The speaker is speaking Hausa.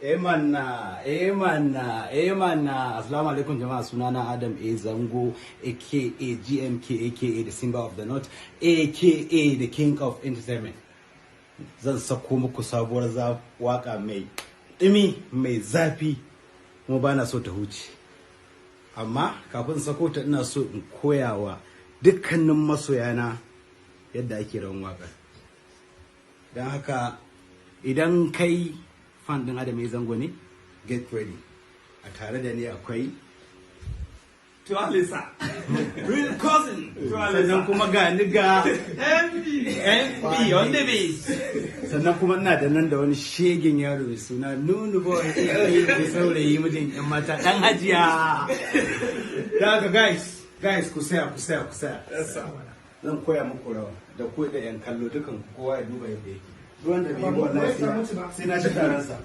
Eh mana, eh mana, eh mana. Assalamu alaikum jama'a, sunana Adam A Zango, aka GMK, aka the Simba of the North, aka the King of Entertainment. Zan sako muku sabuwar waka mai ɗumi, mai zafi, kuma bana so ta huce. Amma kafin sako ta, ina so in koya wa dukkanin masoyana yadda ake rawan waƙar. Don haka idan kai fan ɗin Adam A Zango ne, get ready. A tare da ni akwai Tualisa. Real cousin. Sannan kuma ga ni ga MB. MB on the bass. Sannan kuma ina da nan da wani shegen yaro mai suna Nunu Boy, mai saurayi, mijin yan mata, dan hajiya. Da haka guys, guys, ku saya, ku saya, ku saya. Zan koya muku rawa da ku da yan kallo dukan, kowa ya duba yadda yake. Duk wanda bai yi ba, wallahi sai na ci taransa.